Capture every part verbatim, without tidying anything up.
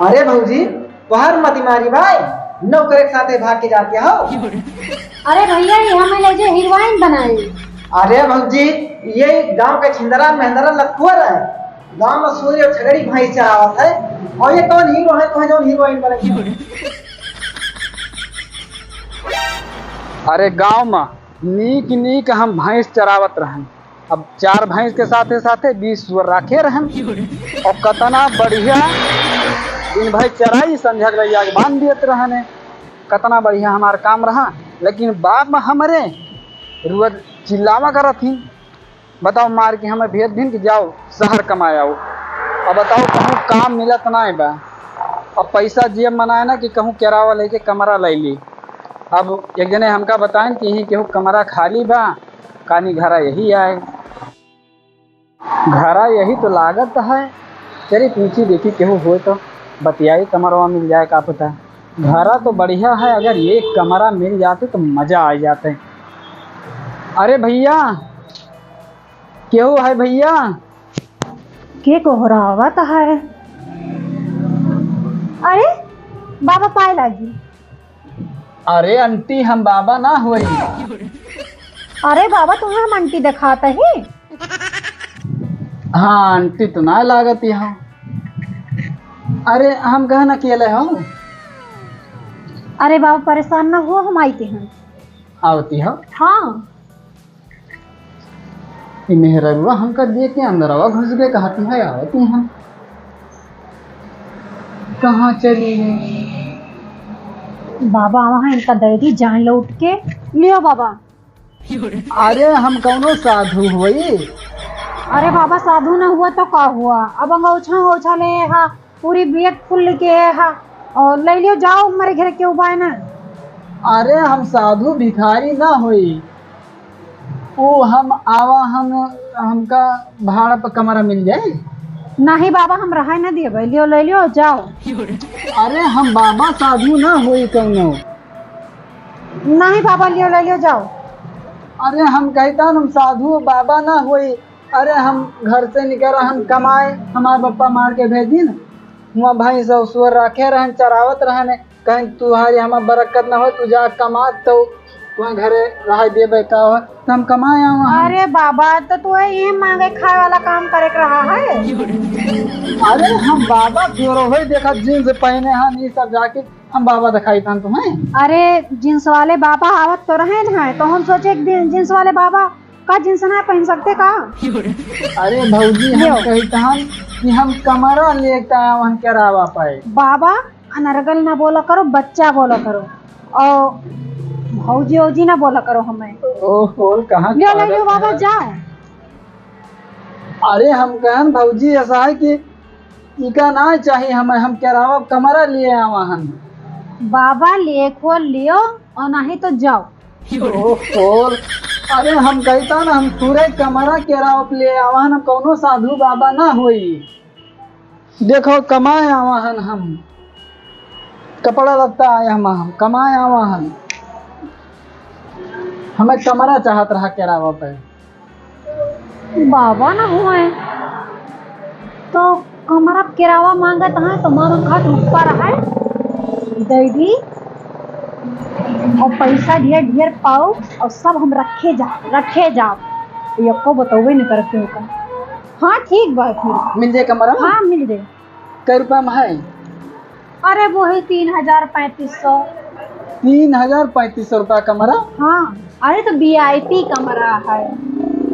अरे भौजी, तोहार मतिमारी बाय, नौकरे के साथे भाग के जाती हो। अरे भैया, ये हमें ले जे हीरोइन बनाई। अरे भौजी, ये गांव के छिंदरा मेहंदरा लतखोर है, गांव में सूरी और छगड़ी भैंस चरावत है, और ये कौन हीरो है तुम्हें जौन हीरोइन बने? अरे गांव में नीक नीक हम भैंस चरावत रहन, अब चार भैंस के साथे साथे बीस सुअर राखे रहन। और कतना बढ़िया दिन भर चराई, संझा के लइया के बांध देत रहन। कतना बढ़िया हमार काम रहा, लेकिन बाप हमरे रुआ चिल्लावा करत ही। बताओ, मार के हमें भेज दिन कि जाओ शहर कमाए आओ। अब बताओ, कहूँ काम मिलत नाय बा। अब पैसा जेब में नाय ना कि कहूँ किरावा लेके कमरा ले ली। अब एक जने हमका बताएन कि यहीं केहू कमरा खाली बा, कानी घरा यही आए। घरा यही तो लागत है। चली पूछी देखी केहू होय तो बतियाई, कमरवा मिल जाए का पता। घरा तो बढ़िया है, अगर एक कमरा मिल जाते तो मजा आ जाते। अरे भैया, केहू है भैया? के कोहरावत है? अरे बाबा पाए लागी। अरे आंटी, हम बाबा ना होई। अरे बाबा, तुम्हें हम आंटी दिखात ही। हाँ, आंटी तो ना लागत ही हम। अरे हम कहन अकेले हो। अरे बाबा, परेशान ना हो, हम आइते हैं। आवती हो? हाँ। ई मेहररुआ हमका देख के अंदरवा घुस गए, कहती है, "आवती हैं।" कहाँ चली गई? बाबा, वहाँ इनका दे दी जान लौट के। लियो बाबा। अरे, हम कौनो साधु होई? अरे बाबा, साधु ना हुआ तो का हुआ? अब अंगौछा, अंगौछा ले हा, पूरी bag full के है, हाँ। और ले लियो, जाओ, हमारे घर के उबाय ना। अरे, हम साधु भिखारी ना होई। ओ, हम आवा, हम, हमका भाड़ा पर कमरा मिल जाए। नहीं बाबा, हम रहाय ना दिए, लियो, ले लियो, जाओ। अरे, हम बाबा साधु ना होई कौनो। नहीं बाबा, लियो, ले लियो, जाओ। अरे, हम कहता, हम साधु बाबा ना होई। अरे, हम घर से निकल, हम कमाए, हमार पप्पा मार के भेजिन, हुआं भैंस और सुअर रखे रहन, चरावत रहन, कहें, "तुहारी हमार बरकत न हो, तू जा कमा, तो तुहां घरे रहाई देबे का हो?" तो हम कमाए आवा हम। अरे बाबा, तो तू ये मांगे खाए वाला काम करे के रहा है? अरे, हम बाबा फेरो होई, देखा, jeans पहने हन, ई सब जाके हम बाबा दिखाई तन तुम्हें। अरे, jeans वाले बाबा आवत तो रहे हैं, तो हम सोचे एक दिन jeans वाले बाबा का jeans ना पहन सकते का? अरे भौजी, हम लियो। कही तहन कि हम कमरा लेके आवन केरावा पाए। बाबा, अनर्गल ना बोला करो, बच्चा बोला करो, और भौजी औजी ना बोला करो हमें। ओहो, कहाँ लियो, ले लियो बाबा, जाओ। अरे हम कहन भौजी, ऐसा है कि इका ना चाही हमें, हम केरावा कमरा लिए आवा हन। बाबा, लेखो लियो और नहीं तो जाओ। ओहो, अरे हम कहता ना, हम तुरे कमरा केरावा ले आवा हन, हम कौनो साधु बाबा ना होई। देखो, कमाए आवा हन हम, कपड़ा लत्ता आए हम, हम कमाए आवा हन, हमें कमरा चाहत रहा केरावा पे। बाबा ना हुए तो कमरा किरावा मांगत हैं, तो मानो खाट ऊपर है, दे दी और पैसा ढेर ढेर पाओ और सब हम रखे जा, रखे जाओ, एको बतौबे नहीं करते हो का। हाँ, ठीक बा फिर। मिल जाए कमरा? हाँ, मिल जाए। कै रुपया में है? अरे, वही तीन हजार पैंतीस सौ। तीन हजार पैंतीस सौ रुपया कमरा? हाँ, अरे, तो VIP कमरा है।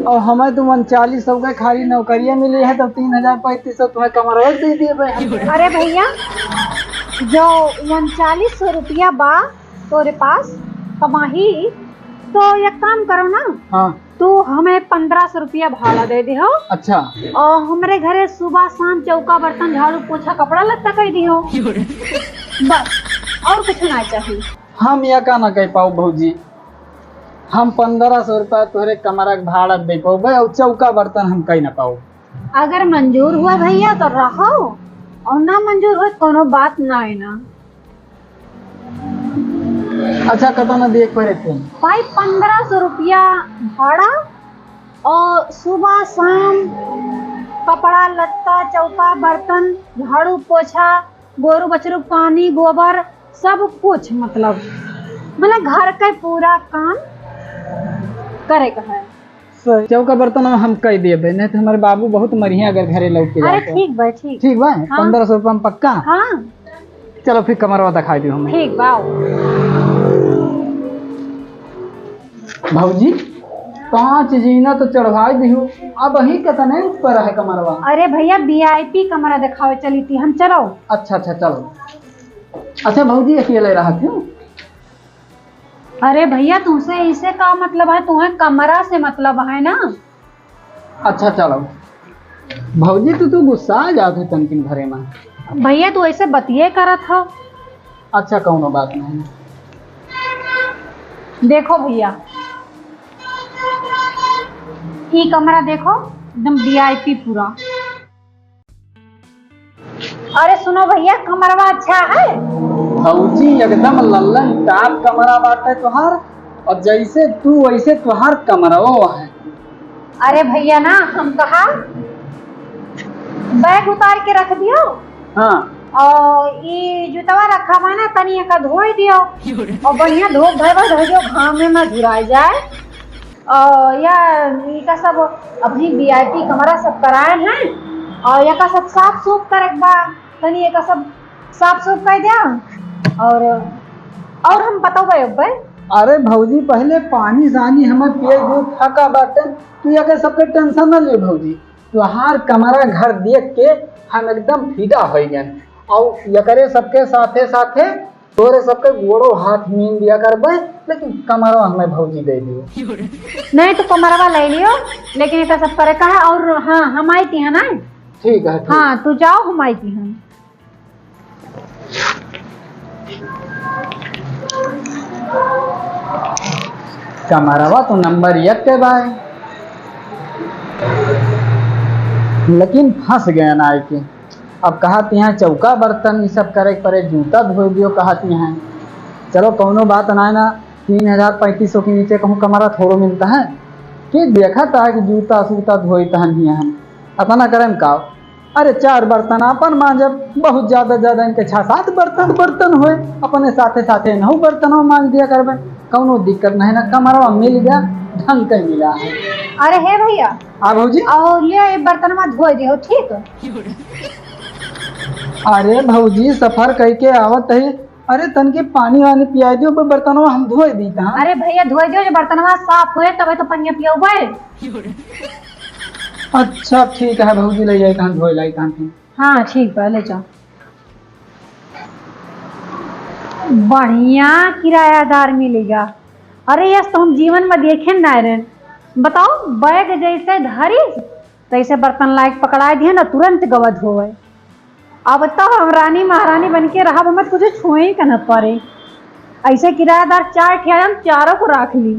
और हमें तो उनचालीस सौ का खाली नौकरिया मिली है, तो तीन हजार पैंतीस सौ तुम्हें कमरा दे दिए भाई। अरे भैया, जो उनचालीस सौ रुपया बा तोरे पास कमाही, तो एक काम करो ना। हाँ। तू हमें पन्द्रह सौ रुपया भाड़ा दे दिहो। अच्छा। और हमरे घरे सुबह शाम चौका बर्तन झाड़ू पोछा कपड़ा लत्ता कर दिहो। बस, और कुछ ना चाहिए। हम यह का ना कह पाओ भौजी, हम पन्द्रह सौ रुपया तोहरे कमरा के भाड़ा दे पाओ भाई, और चौका बर्तन हम कह ना पाओ। अगर मंजूर हुआ भैया तो रहो, और ना मंजूर हो कोनो बात ना है ना। अच्छा, कतना दिए के पड़े थे? भाई, पन्द्रह सौ रुपया भाड़ा और सुबह शाम कपड़ा लत्ता, चौका बर्तन, झाड़ू पोछा, गोरू बछरू क पानी, गोबर, सब कुछ, मतलब, मतलब, घर के पूरा काम करे के है। सही। चौका बर्तन हम कई देबे, नहीं तो हमारे बाबू बहुत मरिहे अगर घरे लौट के अरे जाए तो। ठीक बा, ठीक। ठीक बा, हाँ। पन्द्रह सौ रुपया में पक्का? हाँ। चलो फिर कमरवा दिखाई दियो हमें। ठीक बा, आओ। भौजी, पाँच जीना तो चढ़वाई दियो, अब ही कितने ऊपर है कमरवा? अरे भैया, VIP कमरा दिखावे चली थी हम, चलो। अच्छा, अच्छा, चलो। अच्छा भौजी, अकेले रहत हो? अरे भैया, तुमसे इसे का मतलब है, तुम्हें कमरा से मतलब है ना। अच्छा चलो भौजी, तू तू गुस्सा आ जात है तनकिन घरे में। भैया, तू ऐसे बतिये करत हो। अच्छा, कौनो बात नहीं। देखो भैया, ई कमरा देखो, एकदम VIP पूरा। अरे सुनो भैया, कमरवा अच्छा है? भौजी, एकदम लल्लन टाप कमरा बाटे तोहार, और जैसे तू वैसे तोहार कमरवो है। अरे भैया ना, हम कहा बैग उतार के रख दियो। हाँ। और ई जूतवा रखा बा ना, तनी एका धोई दियो। और बढ़िया धोप धोए दियो, घाम में ना झुराई जाए। और या इका सब अभी VIP कमरा सब कराए हैं और एका सब साफ सूफ करे के बा, तनी एका सब साफ सूफ कर दिया। और, और हम बताओ भाई अब्बे। अरे भौजी, पहले पानी सानी हमें पिए दो, थका बाटे, तू एका सबके टेंशन ना ले भौजी। तोहार कमरा घर देख के हम एकदम फिदा हो गए। और एकरे सबके साथे साथे तोरे सबके गोड़ो हाथ मीन दिया करबे, लेकिन कमरवा हमें भौजी दे दियो। नहीं तो कमरवा ले लियो, लेकिन एका सब करे का है। और हाँ, हम आई थी है ना। ठीक है, ठीक। हाँ, तू जाओ, हम आई थी हम। कमरवा तो नंबर एक के बाय, लेकिन फंस गए ना आइके। अब कहत हैं चौका बर्तन ई सब करे के परे, जूता धोए दियो कहत हैं। चलो कौनो बात ना है ना, तीन हजार पैंतीस सौ के नीचे कहूँ कमरा थोड़ो मिलता है कि देखत है कि जूता सूता धोई तहन ही हम अतना करे में का। अरे चार बर्तन आपन मांजब, बहुत ज्यादा ज्यादा इनके छह सात बर्तन, बर्तन होए, अपने साथे साथे इनहू बर्तनों मांज दिया करबे, कौनो दिक्कत नहीं ना। कमरवा मिल गया, ढंग के मिला है। अरे हे भैया। हाँ भौजी। और लियो, ये बर्तनवा धोए दियो, ठीक? अरे भौजी, सफर कई के आवत है, अरे तनके पानी वानी पियाई दियो, बर्तनवा हम धोए दी तहाँ। अरे भैया, धोए दियो, जो बर्तनवा साफ होए तबे तो पनिया पियौबे। अच्छा ठीक है भौजी, ले जाई तहाँ धोए लाई तहाँ। हाँ ठीक बा, ले जाओ। बढ़िया किरायादार मिलेगा। अरे यस तो हम जीवन में देखे ना रहे। बताओ, बैग जैसे धरिस तैसे बर्तन लायक पकड़ाए दिए ना, तुरंत गवा धोवे। अब तो हम रानी महारानी बन के रहब, हमें कुछ छुए के न पड़े। ऐसे किरायादार चार ठे आए, हम चारों को राख ली,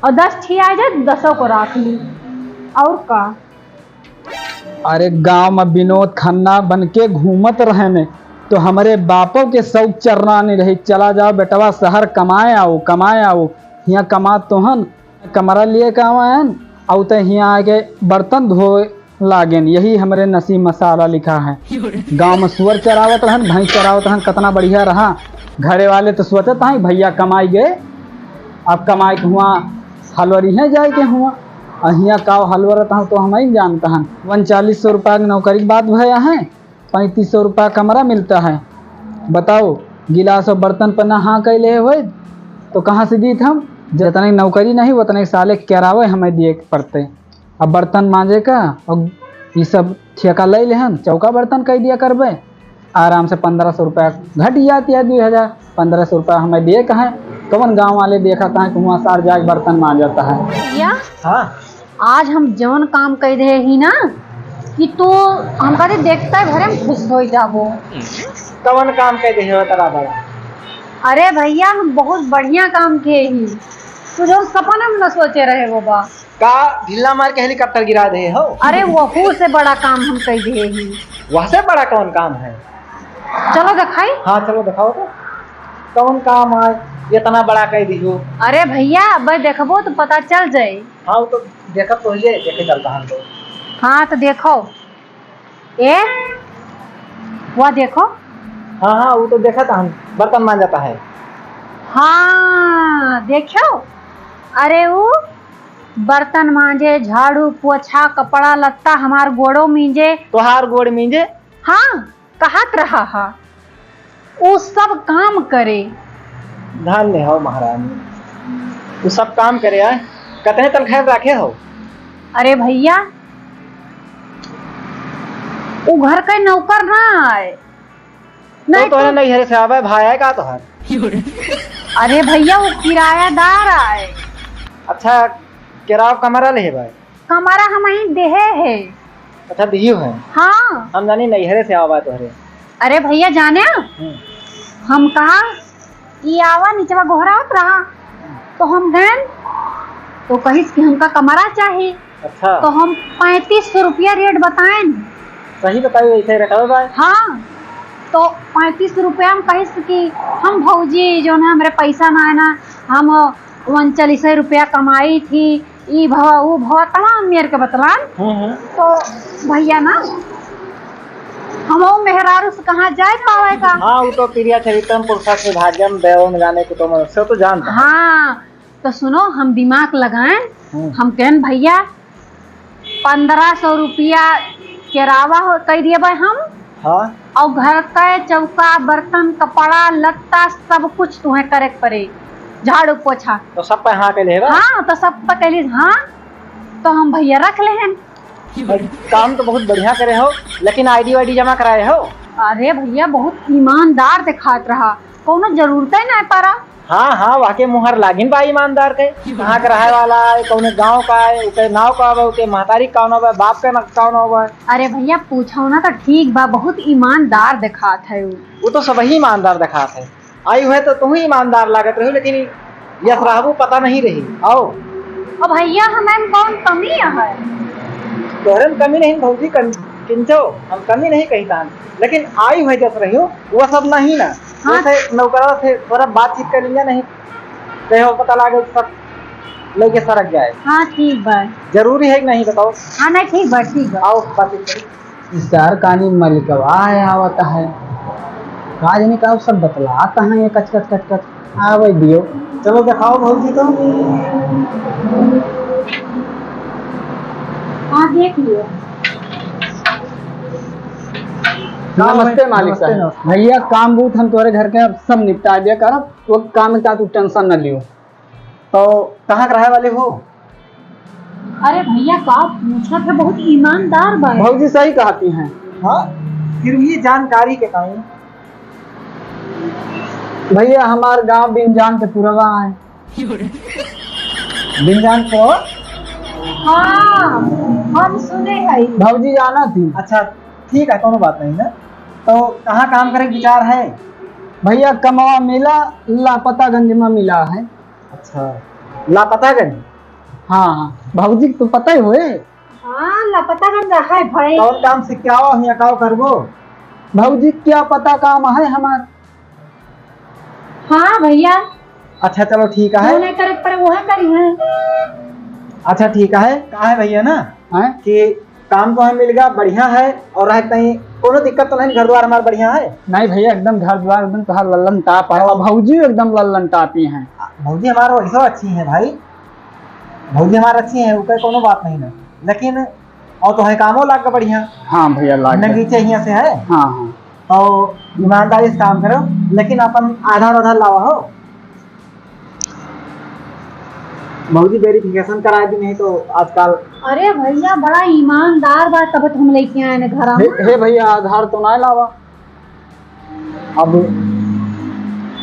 और दस ठे आ जाए, दसों को राख ली। और का? अरे गांव में विनोद खन्ना बन के घूमत रहेने, तो हमरे बापो के शौक चरना नहीं रही। चला जाओ बेटवा, शहर कमाए आओ, कमाए आओ, हियाँ कमा तोहन कमरा लिए का आवा हन, अउ ते हियाँ आके बर्तन धोए लागेन, यही हमरे नसीब में साला लिखा है। गाँव में सुअर चरावत रहन, भैंस चरावत रहन, कतना बढ़िया रहा। घरे वाले तो सोचत हैं, भैया कमाई गए, अब कमाई के हुआ हलवरी है जाए के हुआ, अ हियाँ काव हलवरत हन तो हम ही जानत हन। उनचालीस सौ रुपया के नौकरी के बात भया है, पैंतीस सौ रुपया कमरा मिलता है। बताओ, गिलास और बर्तन पर ना हाँ कैले होए तो कहाँ से दीत हम? जतने नौकरी नहीं, उतने साले किरावे हमें दिए के पड़ते। अब बर्तन मांजे का और ये सब ठेका ले लेहन, चौका बर्तन कह दिया करबे, आराम से पन्द्रह सौ रुपया घट जाती है, दुई हजार, पन्द्रह सौ रुपया हमें दिए कहें। कवन गाँव वाले देखा था कि हुआँ सार जाके बर्तन मांजता है। भैया, हाँ। आज हम जौन काम कह रहे ही ना कि तू हमका दे देखते भरे में खुश हो जाबो। कवन काम कह रहे हो तरा बड़ा? अरे भैया, हम बहुत बढ़िया काम किए ही, तू जौन सपना में न सोचे रहे वो बा। का ढिल्ला मार के हेलीकॉप्टर गिरा दे हो? अरे वहू से बड़ा काम हम कह दे ही। वह से बड़ा कौन काम है? चलो दिखाई। हाँ चलो दिखाओ तो, कौन काम है इतना बड़ा कह दियो? अरे भैया, अब देखबो तो पता चल जाए। हाँ, वो तो देखत तो ही है, देखे चलता हम तो। हाँ, तो देखो, ए, वह देखो, हाँ, हाँ, वो तो देखा था हम, बर्तन मांजता है। हाँ, देखो, अरे वो बर्तन मांजे, झाड़ू, पोछा, कपड़ा लत्ता, हमार गोड़ो मींजे। तोहार गोड़ मींजे? हाँ, कहत रहा हा, वो सब काम करे। धन्य हो महारानी, वो सब काम करे आए। कतने तनख्वाह राखे हो? अरे भैया, वो घर के नौकर ना आए, तो नहीं तोहरे तो नैहरे से आवे, भाई आए का तोहर? अरे भैया, वो किरायादार आए। अच्छा, किराया कमरा ले भाई? कमरा हम ही देहे है। अच्छा, दियो है। हाँ। हम जानी नैहरे से आवा तोहरे। अरे भैया, जाने हम्म। हम कहा, ई आवा निचवा गोहरावत रहा, तो हम गए, तो कहिस कि हमका कमरा चाही। अच्छा। तो हम पैंतीस सौ रुपया रेट बताएन। सही बताइए, ऐसे रेटवा बा? हाँ, तो पैंतीस रुपया हम कहिस कि हम भौजी जो ना, हमरे पैसा ना है ना, हम उनचालीस रुपया कमाई थी, ई भवा, ऊ भवा, तमाम मेर के बतलान। हम्म, हम्म। तो भैया ना, हम मेहरारू से कहाँ जाए पावे का? हाँ, वो तो प्रिया चरितम पुरुषा से भाग्यम दैवम जाने को तो मन से तो जानता है। हाँ, तो सुनो, हम दिमाग लगाएं, हम्म। हम कहन, "भैया, पन्द्रह सौ रुपया किराया हो, कह दिए भाई हम, हाँ। और घर का चौका, बर्तन, कपड़ा, लत्ता, सब कुछ तुम्हें करे के पड़े, झाड़ू, पोछा।" तो सब पे हाँ के लेबा? हाँ, तो सब पे कहली, "हाँ।" तो हम भैया रख ले हैं। भाई, काम तो बहुत बढ़िया करे हो, लेकिन ID वाईडी जमा कराए हो? अरे भैया, बहुत ईमानदार दिखात रहा, कौनो जरूरत ही ना पड़ा। हाँ, हाँ, वाके मुहर लागिन बा ईमानदार के। कहाँ के रहे वाला है, कौने गाँव का है, उके नाव का बा, उके महतारी का नाव बा, बाप के ना का नाव बा। अरे भैया, पूछो ना तो ठीक बा, बहुत ईमानदार दिखात है उ। वो तो सबही ईमानदार दिखात है। आई हुए तो तुम ही ईमानदार लागत रहो, लेकिन यस रहबू पता नहीं रही। आओ। अब भैया, हमें कौन कमी है? तोहरे में कमी नहीं भौजी, कम-, किंचो, हम कमी नहीं कही तान, लेकिन आई हुए जस रही हो, वो सब नहीं ना। हाँ। जैसे नौकरा से थोड़ा बातचीत कर लिया नहीं, कहो पता लागे सब लेके सरक जाए। हाँ, ठीक बा। जरूरी है कि नहीं, बताओ? हाँ, नहीं, ठीक बा, ठीक बा। आओ, बातचीत करी। ई सार कानी मलिकवा है, आवत है। का जाने का सब बतलात हैं ये कच कच कच कच। आवे दियो। चलो देखाओ भौजी तो। हाँ, देख लियो। नमस्ते मालिक साहब। नमस्ते। भैया, काम बूत हम तोरे घर के अब सब निपटा दिया करब, वो काम का तू tension न लियो। तो कहाँ के रहे वाले हो? अरे भैया, का पूछत है, बहुत ईमानदार बा। भौजी सही कहती हैं। हाँ, फिर भी जानकारी के काई? भैया, हमार गाँव बिंजान के पुरवा है। बिंजान को? हाँ, हम सुने हई। भौजी जाना थी। अच्छा, ठीक है, कोनो बात नहीं ना। तो कहाँ काम करे के विचार है? भैया, कमवा मिला, लापतागंज में मिला है। अच्छा, लापतागंज? हाँ, हाँ। भौजी के तो पता ही होए। हाँ, लापतागंज है भाई। कौन काम से क्या हुआ, हियाँ का करबो? भौजी, क्या पता काम है हमार। हाँ भैया। अच्छा, चलो ठीक है। जो नहीं करे पर वो है करी है। अच्छा, ठीक है। का है भैया ना हैं? कि काम तो हमें मिल गया, बढ़िया है, और रहे कहीं कोनो दिक्कत तो नहीं, घर द्वार हमार बढ़िया है? नहीं भैया, एकदम घर द्वार एकदम तोहार लल्लन टाप है, और भौजी एकदम लल्लन टापी हैं। भौजी हमार वैसे अच्छी हैं भाई, भौजी हमार अच्छी हैं, ऊपर कोनो बात नहीं ना, लेकिन और तो है कामो लाग के बढ़िया। हाँ भैया, लाग के। नगीचे हियाँ से है। हाँ, हाँ। तो ईमानदारी से काम करो, लेकिन अपन आधार आधार लावा हो। भौजी verification कराए दी नहीं तो आजकल। अरे भैया, बड़ा ईमानदार बा, तब तो हम लेके आए न घर। हे, हे भैया, आधार तो ना लावा। अब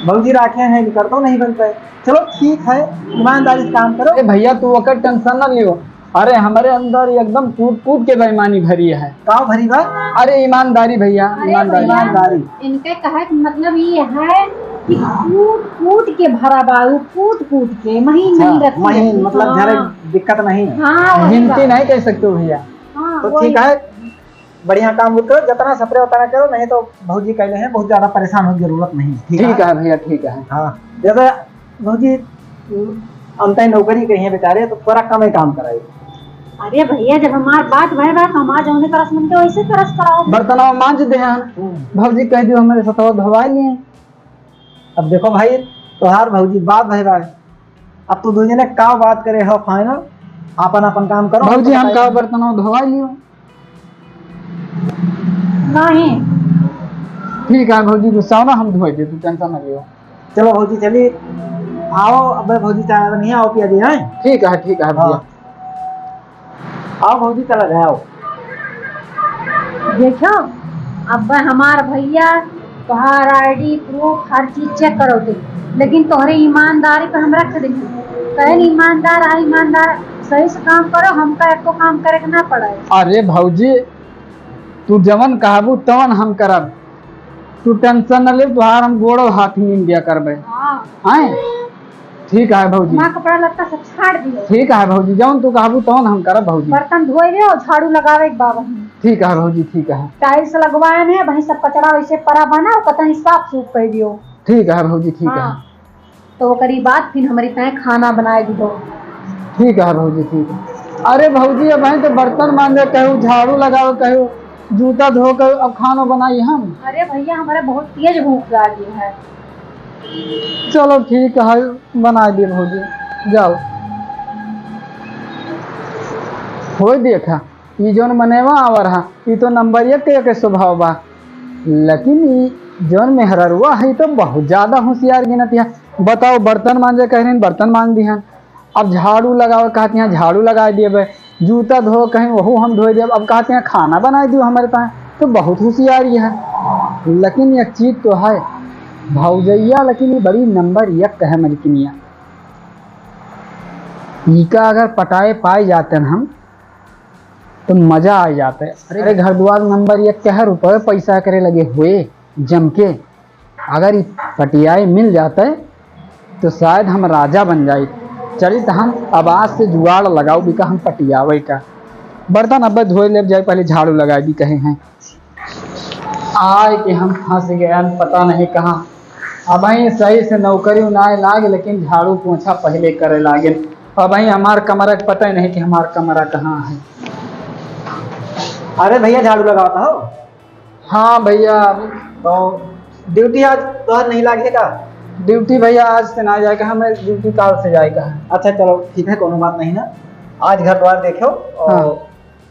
भौजी राखे हैं, निकल तो नहीं बनता है। चलो ठीक है, ईमानदारी से काम करो। अरे भैया, तू ओकर tension ना लियो। अरे, हमरे अंदर एकदम कूट कूट के बेईमानी भरी है। का भरी बा? अरे, ईमानदारी भैया, अरे ईमानदारी। भैया, ईमानदारी। इनके कहे के मतलब ये है कि कूट कूट के भरा बा, ऊ कूट कूट के, महीन अच्छा, नहीं रखी महीन, है। मतलब हाँ। झरे दिक्कत नहीं है। हाँ, वही गिनती बात। नहीं कह सकते हो भैया। हाँ, तो वही। ठीक है, बढ़िया काम करो, जितना सपरे उतना करो, नहीं तो भौजी कहले हैं, बहुत ज्यादा परेशान होने की जरूरत नहीं है, ठीक है? ठीक है भैया, ठीक है। हाँ, जैसे भौजी, अंत नौकरी करिए बेचारे, तो थोड़ा कम ही काम कराइए। अरे भैया, जब हमार बात भय बा, तो हमार जौने तरस मन के वैसे तरस कराओ। बर्तनवा मांज दे हैं। हम्म। भौजी कह दियो, हमरे सतवा धोवाई लिए। अब देखो भाई, तोहार भौजी बात भय बा। अब तू दो जने का बात करे हो final, आपन आपन काम करो, भौजी, हमको हम बताइए। का बर्तनवा धोवाई लियो। नहीं। ठीक है भौजी, गुस्सा ना, हम धोई दे, तू tension ना लियो। चलो भौजी, चली आओ। अब भौजी चाय नहीं आओ, पिया दी है। ठीक है, ठीक है भैया। हाँ। आओ भौजी, चला जाए, आओ। देखो, अब हमार भैया तोहार ID proof हर चीज check करो थे, लेकिन तोहरे ईमानदारी पे हम रख दे। कहन ईमानदार आ ईमानदार, सही से काम करो, हमका एको काम करे के ना पड़े। अरे भौजी, तू जवन कहबू तवन हम करब, तू tension न ले, तुहार हम गोड़ो हाथ नीन दिया करबे। हाँ। हैं? ठीक है भौजी। हमार कपड़ा लत्ता सब छाड़ दियो। ठीक है भौजी, जौन तू कहबू तौन हम करब भौजी। बर्तन धोए दियो, झाड़ू लगावे के बा वहीं। ठीक है भौजी, ठीक है। Tiles लगवाए में वहीं सब कचरा वैसे पड़ा बना, कतई साफ सूफ कर दियो। ठीक है भौजी, ठीक है। हाँ। तो ओकरी बाद फिर हमरी ताए खाना बनाए दियो। ठीक है भौजी, ठीक है। अरे भौजी, अब तो बर्तन मांजे कहू, झाड़ू लगावे कहू, जूता धो कहू, अब खानो बनाई हम। अरे भैया, हमारे बहुत तेज भूख लागी है। चलो ठीक है, बना दिए भौजी, जाओ। होई देखा, ई जौन मनेवा आवर हा, ई तो नंबर एक के, के स्वभाव बा, लेकिन ई जौन मेहररुआ है, ई तो बहुत ज्यादा होशियार गिनत है। बताओ, बर्तन मांजे कह रहे हैं, बर्तन मांज दिहन, अब झाड़ू लगाओ कहते हैं, झाड़ू लगा दिए बे, जूता धो कहीं, वहू हम धोए दिए, अब कहते हैं खाना बनाए दियो हमारे ताए, तो बहुत होशियारी है। लेकिन एक चीज तो है, भौजैया लेकिन ये बड़ी नंबर एक है मलकिनिया। इका अगर पटाए पाए जाते हैं हम, तो मजा आ जाते। अरे घर द्वार नंबर एक के है, रुपये पैसा करे लगे हुए जम के। अगर ई पटियाए मिल जाते, तो शायद हम राजा बन जाई। चली, तो हम अब आज से जुगाड़ लगाओ भी का हम पटियावे का। बर्तन अब धोए ले जाए, पहले झाड़ू लगाए भी कहे हैं। आए कि हम फंस गए, पता नहीं कहाँ। अब ही सही से नौकरी ना लाग, लेकिन झाड़ू पोछा पहले करे लागे। अब ही हमार कमरा के पता ही नहीं कि हमार कमरा कहाँ है। अरे भैया, झाड़ू लगावत हो? हाँ भैया। तो ड्यूटी आज तोहर नहीं लागे का? ड्यूटी भैया आज से ना जाए का, हमें ड्यूटी काल से जाए का है। अच्छा चलो ठीक है, कोनो बात नहीं ना। आज घर द्वार देखो और हाँ।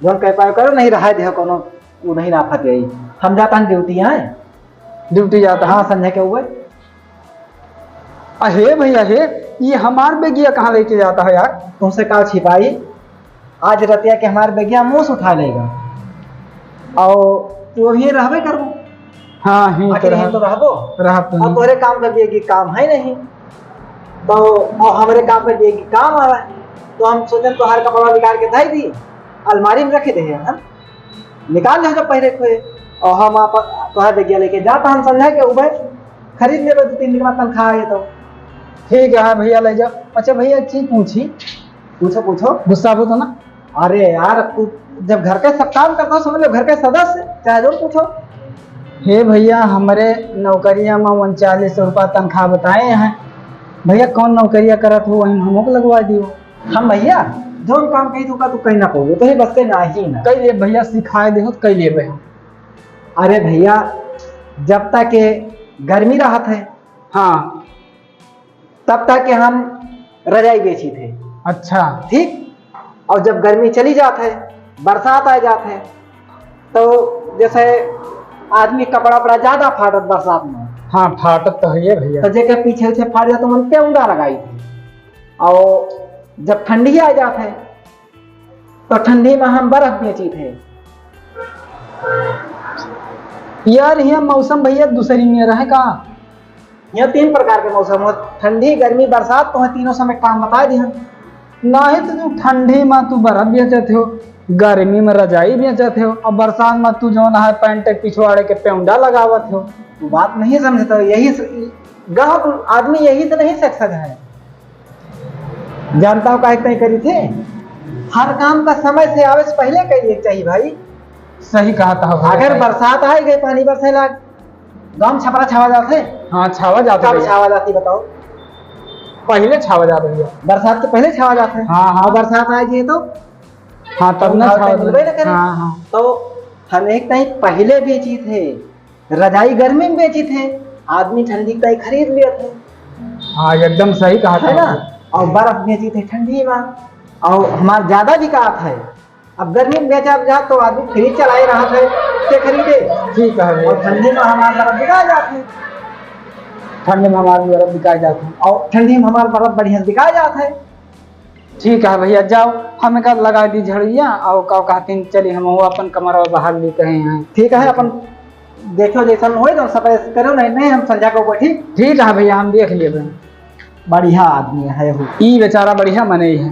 जौन कह पाए करो, नहीं रहा दे कोनो, वो नहीं ना फते आई। हम जाता हैं ड्यूटी, आए ड्यूटी जाता है। हाँ, संजय के हुए। अहे भैया हे, ये हमार बेगिया कहाँ लेके जाता है यार? तुमसे का छिपाई, आज रतिया के हमार बेगिया मूस उठा लेगा। और तू अभी रहबे करबो। हाँ, ही तो आखिर रह-, ही तो रहबो। रहब तो और ही। तोहरे काम कर दिए कि काम है नहीं, तो और हमरे काम कर दिए कि काम आवे। तो हम सोचन तोहार कपड़ा निकाल के धई दी, अलमारी में रख दे हम। निकाल ले जब पहले खोए, और हम आप तोहर बेगिया लेके जाता हम संझा के उबे खरीद लेबे, दो तीन दिन बाद तनख्वाह आए तो। ठीक है, हाँ भैया, ले जाओ। अच्छा भैया, एक चीज पूछी। पूछो, पूछो। गुस्सा हो तो ना? अरे यार, तू जब घर के सब काम करता हो, समझ लो घर के सदस्य, चाहे जो पूछो। हे भैया, हमरे नौकरिया में उनचालीस सौ रुपया तनख्वाह बताए हैं। भैया, कौन नौकरिया करत हो, वहीं हमको लगवा दियो। हम भैया, जौन काम कही तू का, तू कहीं ना पाओगे, तो ही बस के ना ही ना। कई ले भैया, सिखाए दे हो तो कई लेबे हम। अरे भैया, जब तक के गर्मी रहत है, हाँ। तब तक के हम रजाई बेची थे। अच्छा। ठीक, और जब गर्मी चली जात है, बरसात आ जात है, तो जैसे आदमी कपड़ा उपड़ा ज्यादा फाटत बरसात में। हाँ, फाटत तो है ये भैया। तो जेके पीछे से फाट जात, तो मन पेउंदा लगाई थे। और जब ठंडी आ जात है, तो ठंडी में हम बर्फ बेची थे। यार, ये मौसम भैया दूसरी में रहे का? ये तीन प्रकार के मौसम हो, ठंडी, गर्मी, बरसात, तो है तीनों समय काम बता दी हम। नाही तो तू ठंडी में तू बर्फ बेचत हो, गर्मी में रजाई बेचत हो, और बरसात में तू जौन है पैंट के पिछवाड़े के पेउंडा लगावत हो। तू बात नहीं समझता, यही स-, गाँव आदमी यही से नहीं सीख सका है। जानता हो काहे तय करी थे? हर काम का समय से आवे से पहले करिए के चाहिए भाई। सही कहा था। अगर बरसात आ गई, पानी बरसे लाग, गाँव में छपरा छावा जात है। हाँ, छावा जात है कब भैया। छावा जाती बताओ? पहले छावा जात है भैया। बरसात के पहले छावा जात है। हाँ, हाँ। और बरसात आ गई तो? हाँ, तब ना खाओ, मिलबे ना करे। हाँ, हाँ। तो हम एक ताई पहले बेची थे, रजाई गर्मी में बेची थे, आदमी ठंडी ताई खरीद लिया थे। हाँ, एकदम सही कहा है ना? और बर्फ बेची थे ठंडी में, और हमार ज्यादा बिकात है। अब गर्मी में बेचा जात तो आदमी फ्रिज चलाए रहा थे, के खरीदे? ठीक है भैया। और ठंडी में हमार बर्फ बिका जात है। ठंडी में हमार बर्फ बिका जात है। और ठंडी में हमार बर्फ बढ़िया बिका जात है। ठीक है भैया, जाओ, हम एक लगा दी झड़िया, और का कहतीन, चली हम वो अपन कमरा बाहर ली कहे हैं। ठीक है, अपन देखो जैसन होए तो सफाई करो, नहीं, नहीं हम संझा को बैठी। ठीक है भैया, हम देख लेबे। बढ़िया आदमी है हो। ई बेचारा बढ़िया मनई है,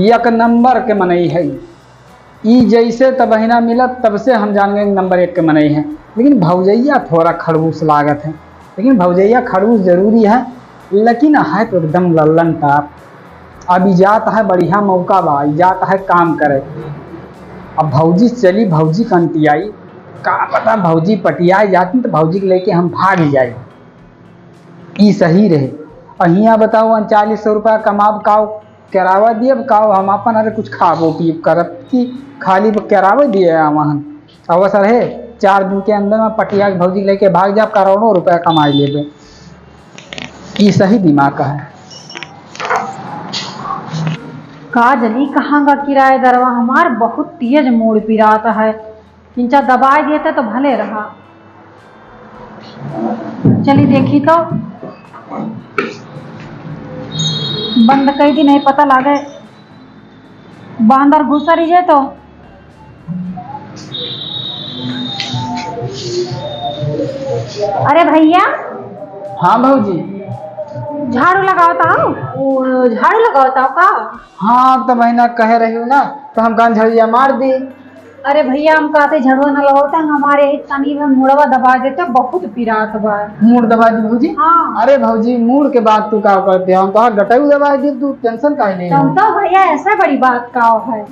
एक नंबर के मनई है। ई जैसे तबहिना मिलत तब से हम जान गए नंबर एक के मनई है। लेकिन भौजैया थोड़ा खड़ूस लागत है, लेकिन भौजैया खड़ूस जरूरी है, लेकिन है तो एकदम लल्लन टाप। अब ई जात है बढ़िया मौका बा, ई जात है काम करे। अब भौजी चली, भौजी कंटियाई, का पता भौजी पटियाई जाती तो भौजी के लेके हम भाग जाई। ई सही रहे। अहिया बताओ, उनचालीस सौ रुपया कमाब काव, केरावा दियब काव, हम अपन अरे कुछ खाबो पीब करब कि खाली केरावा दिए आवहन। अवसर है, चार दिन के अंदर में पटिया के भौजी लेके भाग जाब, करोड़ों रुपया कमाई लेबे। ई सही दिमाग का है। का जनी कहाँ का किराएदारवा हमार बहुत तेज मूड़ पिरात है। किंचा दबाए देते तो भले रहा। चली देखी तो, बंद कई दी, नहीं पता लागे, बांदर घुसरी जाए तो। अरे भैया। हाँ भौजी। झाड़ू लगावत हो? ओ, झाड़ू लगावत हो का? हाँ, तो बहिना कहे रही हो ना, तो हम कान झड़िया मार दी। अरे भैया, हम कहते झड़ुआ न लगावत है, हमारे यही तनी में मुड़वा दबा देते, बहुत पिरात बा। मूड़ दबा दी भौजी? हाँ। अरे भौजी, मूड़ के बात तू का करते हो? हम तो गटऊ दबा दी, तू tension काहे ले तुम हो? तो भैया, ऐसा बड़ी बात का है?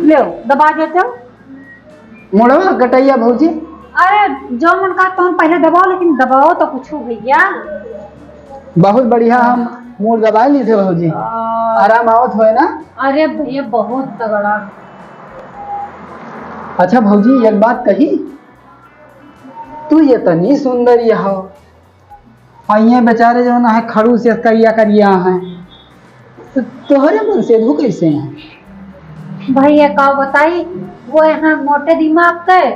ले, दबा देते हो। मुड़वा गटैया भौजी? अरे, जो मन का तुम पहले दबाओ, लेकिन दबाओ तो कुछ भैया। बहुत बढ़िया, हम मूड़ दबा ली थे भौजी। आ। आराम आवत होए ना? अरे भैया, बहुत तगड़ा। अच्छा भौजी, एक बात कही, तू इतनी सुंदर यहाँ, और ये बेचारे जौन है खड़ूस से करिया करिया हैं, तो तोहरे मनसेधू कैसे हैं? भैया का बताई, वो हैं मोटे दिमाग के,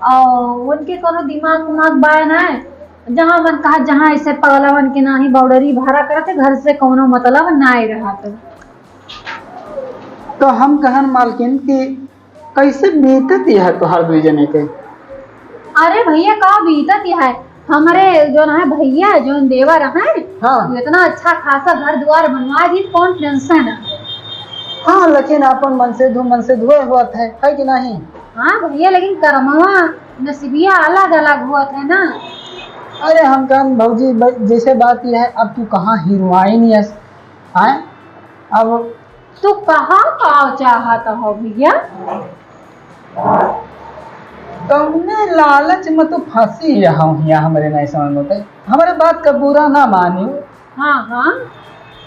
और उनके कोनो दिमाग उमाग बाय ना है। जहाँ मन कहा, जहाँ ऐसे पगला मन के नाही बाउडरी भाड़ा करते, घर से कोनो मतलब ना ही रहा तो। तो हम कहन मालकिन कि कैसे बीतत यह तोहार दुई जने के? अरे भैया, का बीतत यह है? हमरे जौन है भैया, जौन देवर है, हाँ। इतना अच्छा खासा घर द्वार बनवा दी, कौन tension है? हाँ, लेकिन अपन मनसेधू, मनसेधुए होत है, है कि नहीं? हाँ भैया, लेकिन करमवा नसीबिया अलग अलग होत है ना। अरे हम कहन भौजी, ब-, जैसे बात यह है, अब तू कहाँ हीरोइन यस, हैं? अब तू कहा का चाहत हो भैया? कौने लालच में तू फंसी यहाँ, यहाँ हमरे नहीं समझ में आते। हमरे बात का बुरा ना मानियो। हाँ, हाँ।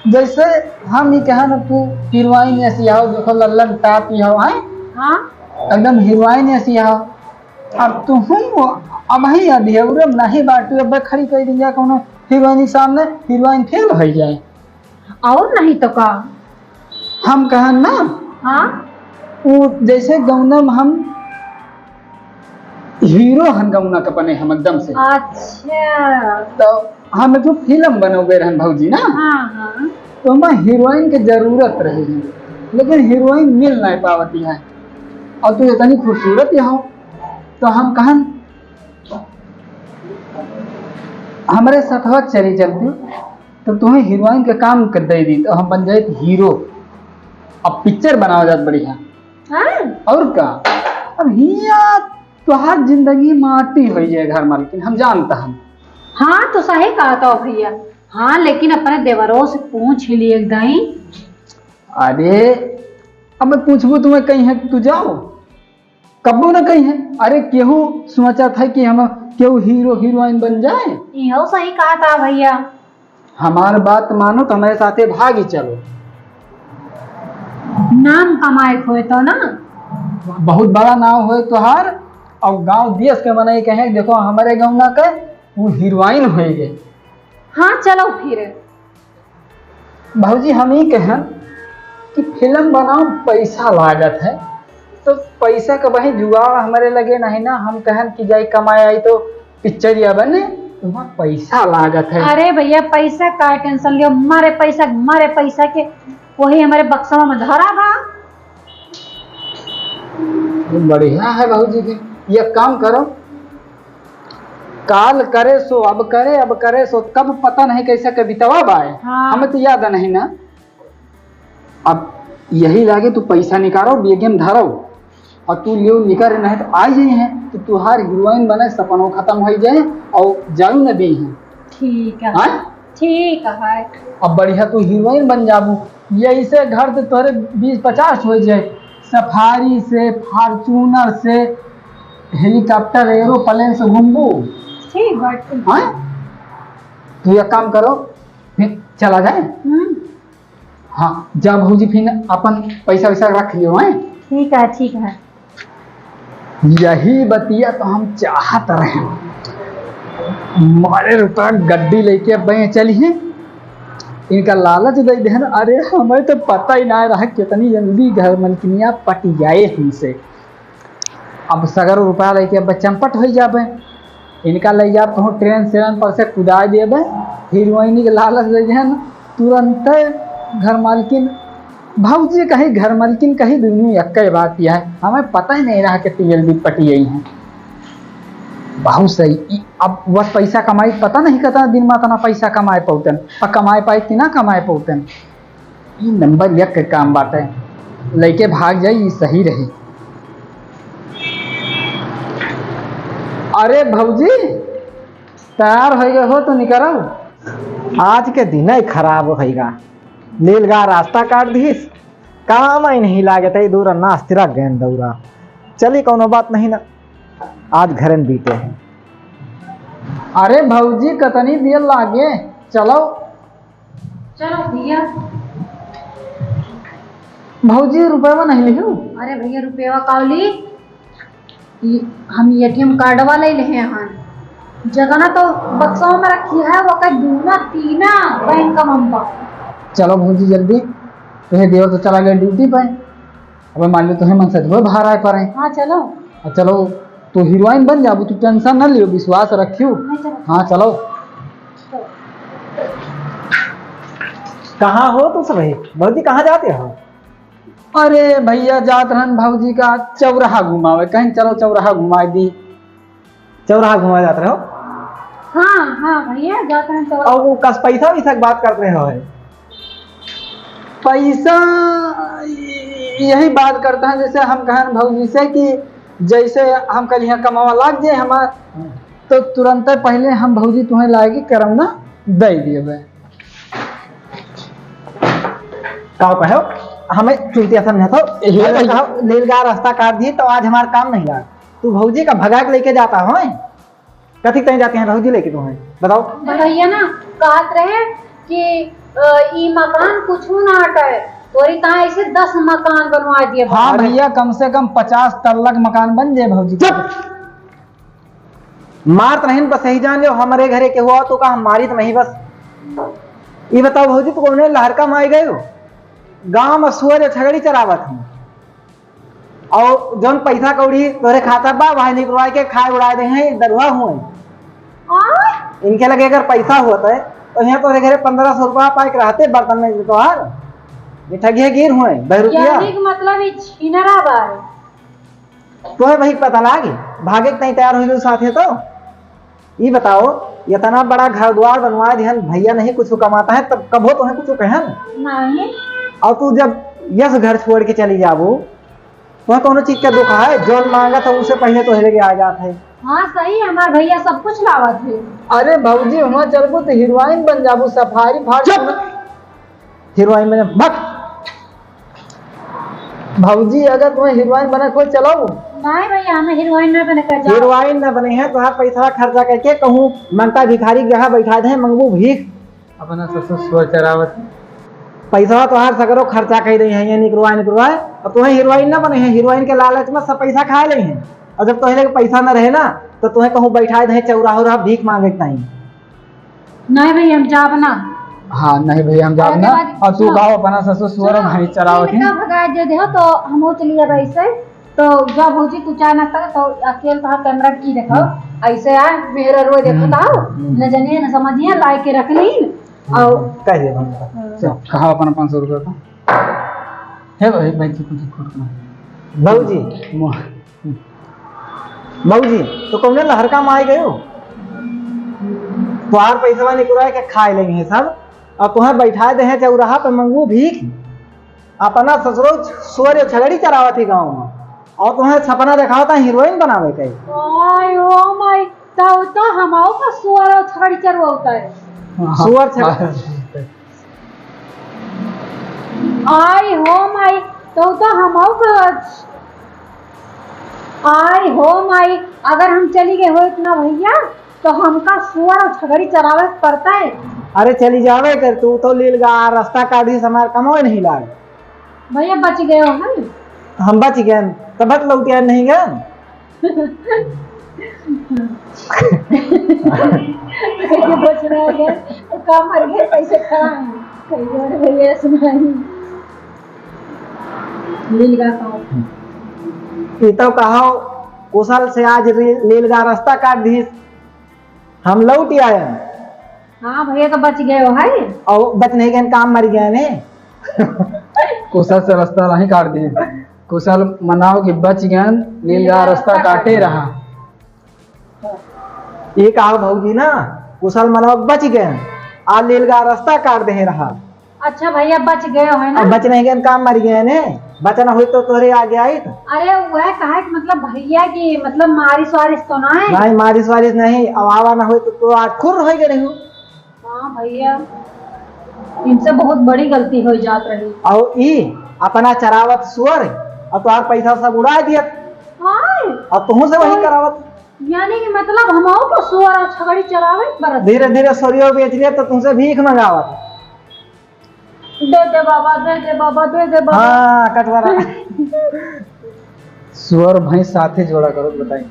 जैसे हम ही कहा ना, तू हीरोइन ऐसी आओ, देखो लल्लन टाप ही हो, हैं? हाँ। एकदम हीरोइन ऐसी आओ। अब तू हम अब ही अधेउरम नहीं बाटू, अब खड़ी कर दिया कोनो हीरोइन के सामने, हीरोइन फेल हो जाए। और नहीं तो का? हम कहन ना, हाँ? वो जैसे गौना में हम हीरो हन, गौना के बने हम एकदम से। अच्छा। तो हम एक ठो फिल्म बनोगे रहन भौजी ना, हाँ, हाँ। तो हमें हीरोइन के जरूरत रही है, लेकिन हीरोइन मिल नहीं पावती है। और तू इतनी खूबसूरत यहाँ, तो हम कहन हमरे साथवा चली चलती, तो तुम्हें हीरोइन के काम कर दे दी, तो हम बन जाए हीरो, अब पिक्चर बनावा जात बढ़िया। हाँ? और का? अब हिया तोहार जिंदगी माटी हो जाए घर मालकिन, हम जानता हम। हाँ, तो सही कहा तो भैया। हाँ, लेकिन अपने देवरों से पूछ ही लिए गई। अरे, अब मैं पूछबू तुम्हें कहीं है कि तू जाओ, कब्बो ना कही है। अरे केहू सोचत है कि हम केहू हीरो हीरोइन बन जाए? इहो सही कहा था भैया। हमार बात मानो तो हमारे साथे भागी चलो। नाम कमाए होए तो ना। बहुत बड़ा नाम होए तोहार, और गांव देश के मनई कहे, "देखो, हमरे गौना के वो हीरोइन होई गई।" हाँ, चलो फिर। भौजी, हम ही कहन कि फिल्म बनाओ, पैसा लागत है, तो पैसा का वही जुगाड़ हमरे लगे नहीं ना। हम कहन कि जाई कमाए आई तो पिक्चरिया बने, तो वहाँ पैसा लागत है। अरे भैया, पैसा का टेंशन लियो, मारे पैसा, मारे पैसा के, वही हमरे बक्सवा में धरा बा। बढ़िया है भौजी के। ये काम करो, काल करे सो अब करे, अब करे सो कब, पता नहीं कैसे कवितवा बाए। हाँ। हमें तो याद नहीं ना। अब यही लागे, तू पैसा निकालो, बेगे में धरो, और तू लियो निकाले नहीं तो आ जाई है, तो तुहार हीरोइन बने सपनो खत्म हो जाए और जाऊ न दी है। ठीक है। हाँ? ठीक है। अब बढ़िया तू हीरोइन बन जाबू। यही से घर से तोरे बीस पचास हो जाए, सफारी से, फॉर्च्यूनर से, हेलीकॉप्टर, एरोप्लेन से घूमबू। ठीक बात है। हाँ? तू एक काम करो, फिर चला जाए। हम्म। हाँ, जा भौजी, फिर अपन पैसा वैसा रख लियो, हैं? ठीक है, ठीक है। यही बतिया तो हम चाहत रहे। मारे रुपया गड्डी लेके अब चली हैं, इनका लालच दे देहन। अरे, हमें तो पता ही ना रहा कितनी जल्दी घर मलकिनिया पट जाए हमसे। अब सगरो रुपया लेके अब चंपट हो जाबे। इनका ले जाब कहूँ ट्रेन सेरन पर से कुदाई देबे। हीरोइनी के लालच दे देहन, तुरंते घर मालकिन, भौजी कही घर मालकिन कही, दुनू एक्के बात यह है। हमें पता ही नहीं रहा कि जल्दी पटी गई हैं। बहुत सही। ई अब वह पैसा कमाई, पता नहीं कितना दिन में इतना पैसा कमाए पौतन, पर कमाए पाई कि ना कमाए पौतन। ई नंबर एक के काम बाटे, लइके भाग जाई, ई सही रही। अरे भौजी, तैयार हो गए हो तो निकरो। आज के दिन ही खराब होइगा, नीलगा रास्ता काट दीस, काम ही नहीं लागत है, दूर नास्तिरा गेंद दौरा। चली, कौनो बात नहीं ना, आज घरे में बीते हैं। अरे भौजी, कतनी देर लागे, चलो। चलो भैया। भौजी, रुपया नहीं लिहू? अरे भैया, रुपया कावली, ई हम एटीएम कार्डवा ले लेहे हन। जतना तो बक्सवा में रखी है, ओकर दूना तीना बैंक में बा। चलो भौजी, जल्दी, तुहे देवर तो चला गए ड्यूटी पे। अबे मान लो, तुहे मन से धोए बाहर आए पड़े। हाँ, चलो। आ, चलो, तू हीरोइन बन जाबू, तू टेंशन ना लियो, विश्वास रखियो। नहीं, चलो। हाँ, चलो। चलो। कहाँ हो तू सब? भौजी, कहाँ जाते हो? अरे भैया, जात रहन भौजी का चौराहा घुमावे, कहीं चलो चौराहा घुमाए दी। चौराहा घुमाए जात रहे हो? हाँ, हाँ भैया, जात रहन चौराहा। और वो कस पैसा वैसा की बात करत रहे हो है? पैसा यही बात करता है, जैसे हम कहन भौजी से कि जैसे हम कल यहाँ कमावा लाग जाए हमार, तो तुरंत पहले हम भौजी तुम्हें लाएगी करौना दे दिए। का कहो, हमें चुतिया समझत हो। यही अगर कहो, नीलगा रास्ता काट दी तो आज हमार काम नहीं लाग। तू भौजी का भगा के लेके जाता हो, कथी कहीं जाते हैं भौजी लेके तुम्हें, बताओ। भैया ना कहत रहे कि, अ, ई मकान कुछ ना हटे, तोरी कहाँ ऐसे दस मकान बनवा दिए। हाँ अरे भैया, कम से कम पचास तल्लक मकान बन जाए भौजी के। चुप! मारत नहीं बस यही जान लो, हमारे घरे के हुआ तो का हम मारित नहीं बस। ये बताओ भौजी, तू कौने लहरका में आई गए हो? गाँव में सुअर या छगड़ी चरावत हैं, और जौन पैसा कौड़ी तोरे खाता बा, वही निकलवा के खाए उड़ाए दे हैं, दरुआ हुए। हाँ? इनके लगे अगर पैसा होता है तो यहाँ तोरे घरे पन्द्रह सौ रुपया पाए के रहते बर्तन में तोहार। ये ठगिया गिर हुए, बहरुपिया। यानी कि मतलब ये छीनरा बा। तोहे वही पता लागे, भागे के तैयार हो गए साथे तो। ई बताओ, इतना बड़ा घर द्वार बनवा दिहन, भैया नहीं कुछ कमाता है, तब कबो तोहे कुछ कहन? नहीं। और तू जब यस घर छोड़ के चली जाबू, तोहे कौनो चीज का दुख है? जौन मांगत है, उससे पहले तोहे लेके आ जात है। हाँ, सही, हमार भैया सब कुछ लावत है। अरे भौजी, हुआ चलबू तो हीरोइन बन जाबू, सफारी फाड़ चुप! हीरोइन बने, भग। भौजी, अगर तुम्हें हीरोइन बने को चलो। नहीं भैया, हमें हीरोइन ना बने का, जाओ। हीरोइन ना बने है, तुम्हारा पैसा खर्चा करके कहूँ मंगता भिखारी के जगह बैठा दे, मंगबू भीख। अपना ससुर सुअर चरावत। पैसा तोहार सगरो खर्चा कइ देइ हैं, ये निकरवाए, निकरवाए। अब तोहें हीरोइन ना बने हैं, हीरोइन के लालच में सब पैसा खाइ लेइ हैं। और जब तोहें लगे पैसा ना रहे ना, तो तोहें कहूँ बैठाइ देइ हैं चौराहा, उराहा भीख माँगे के ताईं। नहीं भइया, हम जाब ना। हाँ, नहीं भइया, हम जाब ना। अरे बात और तू सुनो। गाँव अपना ससुर सुअर सुनो, भैंस चरावत इनका ही। भगाइ दे दे हो, तो हम चली जाब ऐसे। तो जा भौजी, तू चाय नाश्ता कर, तो अकेल तोहार कैमरा की देखो, हम्म। ऐसे आ, मेहरा रोए देखो हम्म। तो आओ, हम्म। न जानिए, न समझिए, लाइ के रख ली। हम्म। आओ। कह दिया भैया। हाँ। चल, कहा अपना पाँच सौ रुपया का? हे भाई, भाई, तू कुछ खोट ना। भौजी। मो- भौजी, तो कौने लहरका में आइ गयो? तोहार पैसवा निकुराए के खाइ लेइ हैं सब, और तोहें बैठाइ दे हैं चौराहा पे मंगू भीख। अपना ससुरो सुअर छगड़ी चरावत ही गाँव में, और तोहें सपना देखावत है हीरोइन बनावे के। आय हो माई, तउ तो हमहू का सुअर और छगड़ी चरवावत है। हाँ। सुअर छगड़ी। आय हो माई, तउ तो हमहू का, आय हो माई, अगर हम चली गए होइत ना भइया, तो हमका सुअर और छगड़ी चरावे के पड़ता है। अरे चली जावे कर, तू तो लील गा रस्ता काट दिहिस, हमार कमावे नहीं लाग। भइया बच गए हो ना? हम बच गए, तब लौट आए नहीं गए। कैसे बच रहे हैं? तो का मर गए, कैसे खाए? कहिए रे भइया सुनाई। लील गा का। ई तो कहो, कुशल से आज रे-, लील गा रस्ता काट दिहिस। हम लौट आए। हाँ भइया, तो बच गए हो, है? और बच नहीं गए, काम मर गए ने। कुशल से रस्ता नहीं काट दिहिस। कुशल मनाओ कि बच गए, लील गा रस्ता काटे रहा। ये कहा भौजी ना, कुशल मनाओ बच गए, आ लील गा रस्ता काट दे रहा। अच्छा भइया, बच गए हो, है ना? अब बच नहीं गए, काम मर गए ने। बचना होई तो तोहरे आगे आइत। अरे, वह कहा कि मतलब भइया की मतलब मारिस वारिस तो ना है? नहीं, मारिस वारिस नहीं। अब आवा ना होई तो, तो आज खुर होई गए रही। हाँ भइया, इनसे बहुत बड़ी गलती हो जात रही। और ई अपना चरावत सुअर और तोहार पैसा सब उड़ा दियत। हाँ। और तुहू से वही और करावत। यानी कि मतलब हमहू को सुअर और छगड़ी चरावे बरस। धीरे धीरे सोरियो बेच लिया तो तुमसे भीख मंगावत। दे दे बाबा, दे दे बाबा, दे दे बाबा। हाँ, कटवरा। सुअर भैंस साथे जोड़ा करो, बताई।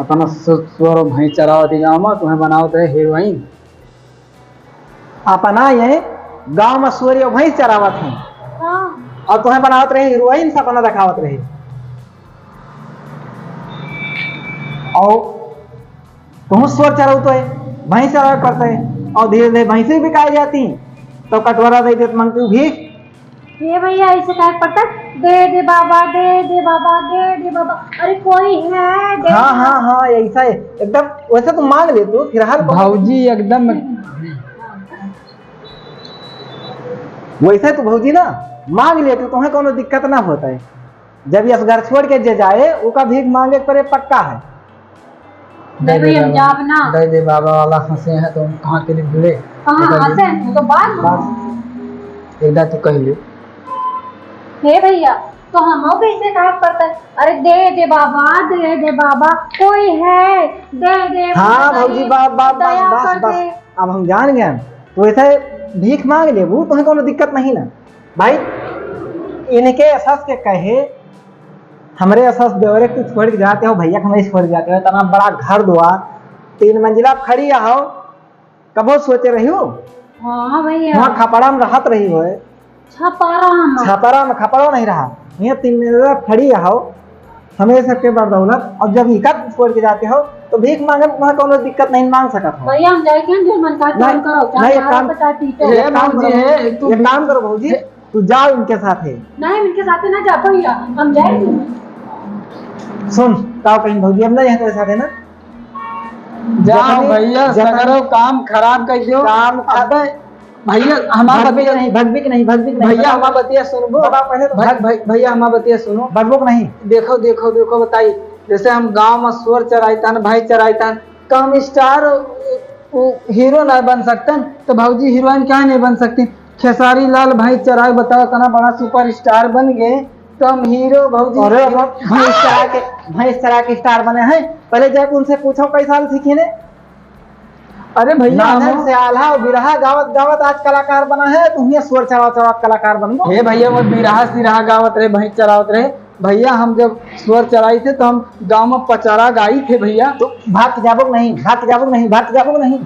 अपना सु-, सुअर भैंस चरावत ही गाँव में, तुम्हें बनावत रहे हीरोइन। अपना ये गाँव में सुअर और भैंस चरावत हैं। हाँ। और तुम्हें बनावत रहे हीरोइन, सपना दिखावत रहे। और तुम सुअर चराऊ तो है, भैंस चरावे पड़ता है, और धीरे धीरे भैंस भी बिकाई जाती, तो कटवरा दे देत मंगतू भीख। ये भइया, ऐसे कहे पड़ता, दे दे बाबा, दे दे बाबा, दे दे बाबा। अरे कोई है, दे हाँ, दे। हाँ, हाँ, ऐसा है एकदम। वैसे तो मांग ले तू, फिलहाल बहुत भौजी एकदम। वैसे तो भौजी ना मांग ले तू, तुम्हें कोनो दिक्कत ना होता है। जब यस घर छोड़ के जे जाए, ओका भीख मांगे के परे पक्का है। नहीं भैया, हम जाब ना। दे दे बाबा वाला हंसे हैं तो हम कहाँ के लिए भिड़े? कहाँ हंसे हैं? तो बात बस एक बार तू कह ले। हे भैया, तो हमहू कैसे कहा पड़ता है? अरे दे दे बाबा, दे दे बाबा, कोई है, दे दे हाँ बाबा, भौजी, दे, बाप, बाप, बस, दया बस, कर बस। दे। अब हम जान गए, तो ऐसे भीख मांग लेबू, तुम्हें कोनो दिक्कत नहीं ना भाई। इनके एहसास के कहे, हमरे एहसास देवरे के छोड़ के जाते हो, भैया के हमें छोड़ के जाते हो, इतना बड़ा घर दुआर, तीन मंजिला खड़ी हो, कबो सोचे रही हो? हाँ भैया। वहाँ खपड़ा में रहत रही हो? छपरा में। छपरा में खपड़ा नहीं रहा, यहाँ तीन मंजिला खड़ी हो, हमें सबके बदौलत। और जब इका छोड़ के जाते हो, तो भीख मांगे में तुम्हें कोनो दिक्कत नहीं, मांग सकत हो। भैया, हम जाए के जो मन का नहीं, काम करो, चाहे नहीं, एक हमारा काम, पता पीटो। एक काम भौजी, करो, हे, तू एक काम करो भौजी, हे। तू जाओ इनके साथ है। नहीं, इनके साथ ना जा भैया, हम जाए नहीं। सुन, का कहीं भौजी, हम ना यहाँ तेरे साथ है ना? जाओ जतनी, भैया, जतनी सगरो काम खराब कर दियो। काम अबे भैया, हमार भगबी बतिया के नहीं, भगबी के नहीं, भगबी के नहीं, भैया, बताओ। हमार बतिया सुनबो। बताओ पहले तो। भाई, भाई, भैया, हमार बतिया सुनो। भगबो के नहीं। देखो, देखो, देखो, बताई, जैसे हम गांव में सुअर चराइतान, भैंस चराइतान, कम स्टार, उ, हीरो ना बन सकतन, तो भौजी हीरोइन काहे नहीं बन सकती? खेसारी लाल भैंस चराए, बताओ, इतना बड़ा सुपरस्टार बन गए, तो हम हीरो भौजी। अरे, अब भैंस चरा के, भैंस चरा के स्टार बने हैं। पहले जाके उनसे पूछो, कई साल सीखे ने? अरे भैया, नाधन हम से आल्हा और बिरहा गावत गावत आज कलाकार बना है, तू हियाँ स्वर चढ़ावत चढ़ावत कलाकार बन गो। हे भैया, मैं बिरहा सिरहा गावत रहे, भैंस चरावत रहे। भैया, हम जब स्वर चढ़ाई थे तो हम गाँव में पचारा गाई थे भैया। तो भाग के जाबो कि नहीं, भाग के जाबो कि नहीं, भाग के जाबो कि नहीं?